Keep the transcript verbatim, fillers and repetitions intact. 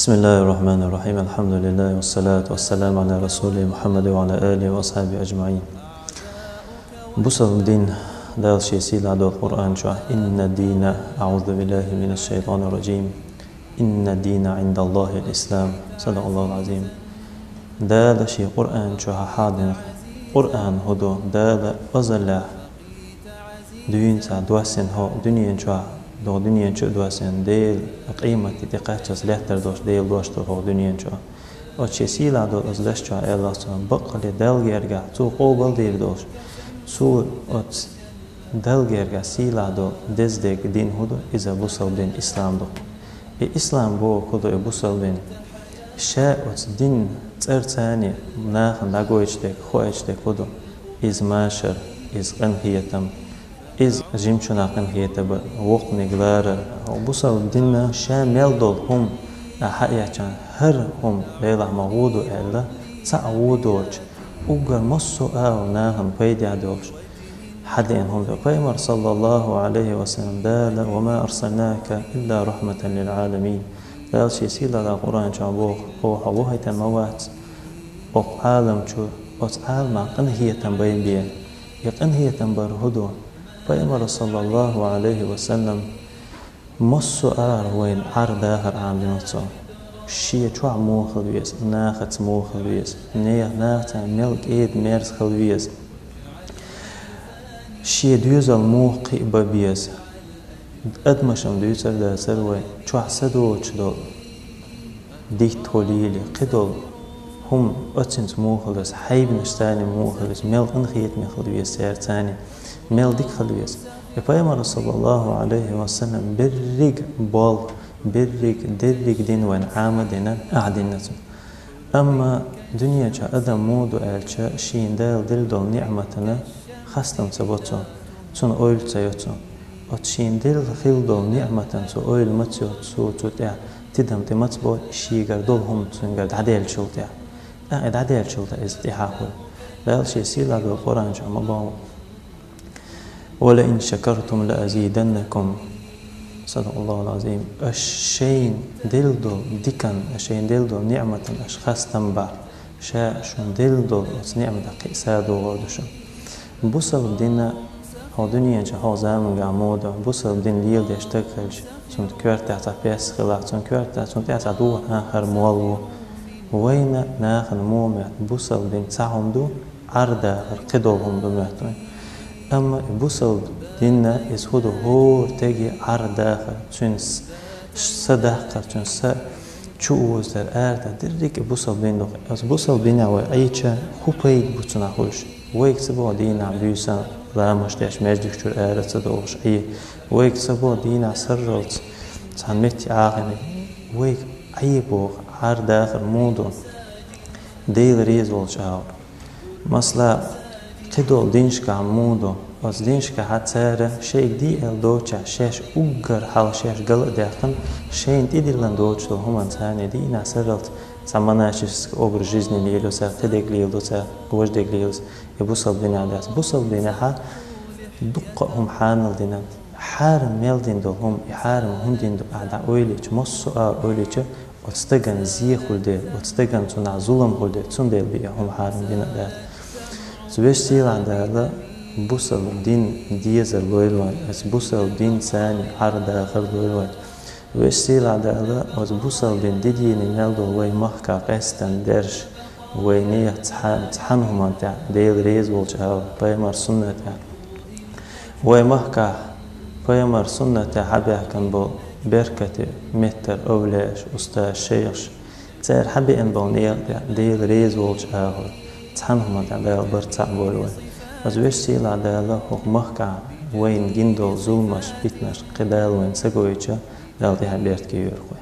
بسم الله الرحمن الرحيم. الحمد لله والصلاة والسلام على رسوله محمد وعلى آله وأصحابه أجمعين. Бусалба дин, Дала шен сийлахь долу Къуръан чохь: «إن الدين», أعوذ بالله من الشيطان الرجيم، «إن الدين عند الله الإسلام». صدق الله العظيم. Дала шен Къуръан чохь хьадина, Къуръан хӀун ду, Дала азалехь дуьйна цхьа доссина хӀокху дуьнен чохь, догу дуьнен чу а доссина, Дела къематде тӀекхаччалц лаьттар долуш Дела дош ду хӀокху дуьнен чохь. Оцу шен сийлахь долу оцу дашчохь аьлла цо, баккъалла Далла гергахь цо къобалдийр долуш, цо оцу Далла гергахь сийлахь долу деза дерг дин хӀун ду, иза бусалба дин, ислам ду. И ислам бохург хӀун ду, и бусалба дин? Ша оцу дин цӀарца нахана дӀагойтуш дерг, хоуьйтуш дерг хӀун ду? Иза машар, иза къинхетам, иза жимачунах къинхетам бар, воккханиг ларар. Бусалба динна ша мел долу хӀума хьаэцча, хӀара хӀума Делахь ма вон ду аьлла, цхьаъ вон доцуш, уггар массо а агӀор нахана пайдехь долуш хьадеана хӀума ду. Пайхамар, саллаллаху Ӏалайхи ва саллам, Дала: «وما أرسلناك إلا رحمة للعالمين». Дала шен сийлахь долу Къуръан чохь боху: «Хьо вахийтина ма вац окху Ӏалам чу, оцу Ӏаламах къинхетам бен бен». И къинхетам бар хӀун ду? Пайхамар, саллаллаху Ӏалайхи ва саллам, массо а агӀор вайна Ӏар-дахар Ӏамадина цо. Шен чохь муха хила веза, нахаца муха хила веза, нехан, нахаца мел кӀеда-мерза хила веза, шен доьзал муха кхиа бан беза. Адамашна дуьйцур дацара вай, чохь са доцуш долу дитт хуьлийла, кхидолу хӀума оццуьнца муха хила веза, хьайбанашца муха хила веза, мел къинхетаме хила веза цаьрца, мел дика хила веза. И Пайхамар, саллаллаху Ӏалайхи ва саллам, берриг болх, берриг, дерриг дин вайна Ӏамадина, ахь дина цунна. Амма дуьнен чохь адам муха ду аьлча, шена Дала делла долу ниъматана хастам ца бо цо, цунна ойла ца йо цо. Оцу шена делла хилла долу ниъматана цо ойла ма ца йо, цо цу тӀехь тидам тӀе ма ца бо, шегара долу хӀума цуьнгара дӀаделлачул тӀехь. ТӀаккха и дӀаделлачул тӀехь иза тӀаьхьа хуьлу. Дала шен сийлахь долу Къуръан чохь ма боху: «ولئن شكرتم لأزيدنكم». صدق الله العظيم. Аша шайна делла долу дикан, аша шайна делла долу ниъматан аша хастам бахь, ша шуна делла долу оцу ниъматах кхин а са догӀур ду шуна. Бусалба дина хӀокху дуьнен чохь, хӀокху заманчохь муха ду, бусалба дин леладеш стаг хилча, цунна коьртехь цхьа пес хилахь, цунна коьртехь, цунна тӀехь цхьа духар, а, хӀара молла ву. Вайна нахана муха моьтту, бусалба дин цхьа хӀума ду, Ӏар-дахар кхидолу хӀума ду моьтту вайна. Амма и бусалба динна иза хӀун ду, хӀора стеган Ӏар-дахар, цуьнан с-, са дахкар, цуьнан са чу озадар, арадар, дерриг а бусалба дин ду. Оцу бусалба динехь вай Ӏийча, хӀун пайда бу цунах хуьлуш? Вайга ца боху дийнахь буьйсанна ламазаш деш, маьждиг чуьра ара ца догӀуш Ӏе. Вайга ца боху дийнахь сарралц цхьана метте Ӏахийна. Вайга Ӏе боху, Ӏар-дахар муха ду? Дела реза волчу агӀор. Масала, кхидолу динашкахь муха ду? Оцу динашкахь цара шайга дийр доцучехь, шаьш уггар хьалха шаьш гал а даьккхина, шайна тӀедиллина доцуш долу хӀуманна царна дийнахь сарралц цхьа монашеский образ жизни лелайо цара, кхидерг леладо цара, важа дерг лелайо цара, и бусалба динехь дац. Бусалба динехь дуккха а хӀума хьанал дина, хьарам мел дина долу хӀума, и хьарам хӀунда дина ду ахь дӀа ойла йича, массо а агӀор ойла йича, оцу стагана зе хуьлу дела, оцу стагана цунах зулам хуьлу дела, цундела бен и хӀума хьарам дина а дац. Оцу Везачу Сийлахь Дала бусалба дин дезар лойла вайна, оцу бусалба дин царна Ӏар-дахар лойла вайна. Везачу Сийлахь Дала оцу бусалба дин дидийна мел долу вай махкахь къаьстина дерш, вай нехан цхьа-, цхьана хӀуманна тӀехь, Дела реза волчу агӀор, пайхамар суннатехь. Вай махкахь пайхамар суннатехь хьабаьхкина болу беркате меттара овлияаш, устазаш, шайхаш, цара хьабеана болу нехан тӀехь, Дела реза волчу агӀор, цхьана хӀуманна тӀехь Дала барт цхьаъ бойла вай. Оцу Везачу Сийлахь Дала хӀокху махкахь вайна гина долу зуламаш, питанаш кхидӀа вайна ца гойтуш, Дала тӀаьхье беркате йойла вай.